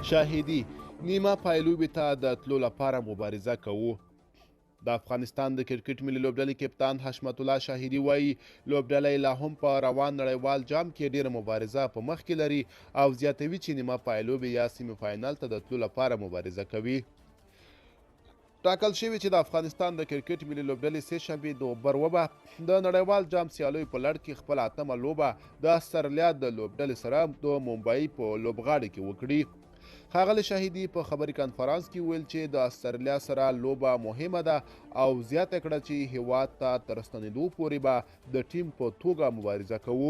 شاهدي نیمه پایلوبې ته د تلو لپاره مبارزه کوو. د افغانستان د کرکټ ملي لوبډلې کپتان حشمت الله شاهدي وایي، لوبډله یې لا هم په روان نړیوال جام کې ډېره مبارزه په مخ کې لري او زیاتوي چې نیمه پایلوبې یا سیمي فاینل ته د تلو لپاره مبارزه کوي. ټاکل شوې چې د افغانستان د کرکټ ملي لوبډلې سې شنبې د اوبر وبه د نړیوال جام سیالیو په لړ کې خپله اتمه لوبه د استرالیا د لوبډلې سره د ممبئی په لوبغاړي کې وکړي. ښاغلي شاهدي په خبري کنفرانس کې وویل چې د استرالیا سره لوبه مهمه ده او زیاته کړه چې هیواد ته تر ستنېدو پورې به د ټیم په توګه مبارزه کوو.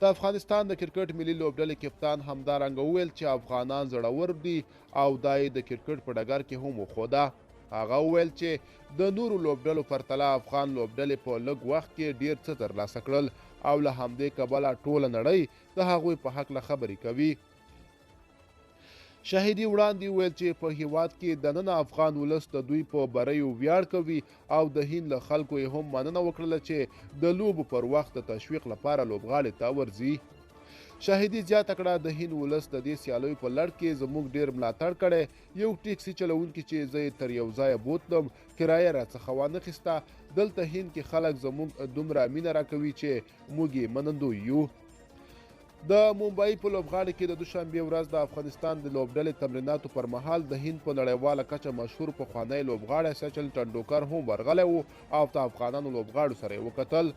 د افغانستان د کرکټ ملي لوبډلې کپتان همدارنګه وویل چې افغانان زړور دي او دا یې د کرکټ په ډګر کې هم وښوده. هغه وویل چې د نورو لوبډلو پرتله افغان لوبډلې په لږ وخت کې ډیر څه ترلاسه کړل او له همدې کبله ټوله نړۍ د هغوی په هکله خبرې کوي. شاهدي وړاندې وویل چې په هیواد کې دننه افغان ولس د دوی په بریو ویاړ کوي او د هند له خلکو یې هم مننه وکړله چې د لوبو پر وخت د تشویق لپاره لوبغاړي ته ورځي. شاهدي زیاته کړه، د هند ولس د دې سیالیو په لړ کې زموږ ډیر ملاتړ کړی. یو ټیکسي چلوونکي چې زه یې تر یو ځایه بوتلم کرایه راڅخه وانخیسته. دلته هند کې خلک زموږ دومره مینه راکوي چې موږ یې منندوی یو. د ممبئی په لوبغاړي کې د دوشنبې ورځ د افغانستان د لوبډلې تمریناتو پر مهال د هند په نړیواله کچه مشهور پخوانی لوبغاړی سچن ټنډوکر هم ورغلی و او د افغانانو لوبغاړو سره یې وکتل.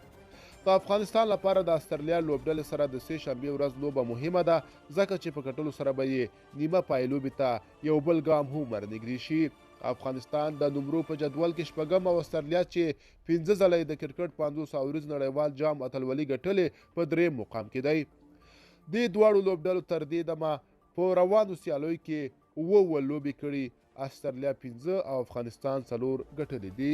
د افغانستان لپاره د استرالیا لوبډلې سره د سې شنبې ورځ لوبه مهمه ده، ځکه چې په کټلو سره به یې نیمه پایلوبې ته یو بل ګام هم ورنږدې شي. افغانستان د نمرو په جدول کې شپږم او استرالیا چې 5 ځله یې د کرکټ 50 اوریز نړیوال جام اتلولي ګټلې په دریم مقام کې دی. دې دواړو لوبډلو تر دې دمه په روانو سیالیو کې 7 لوبې کړي، استرالیا 5 او افغانستان 4 ګټلې دي.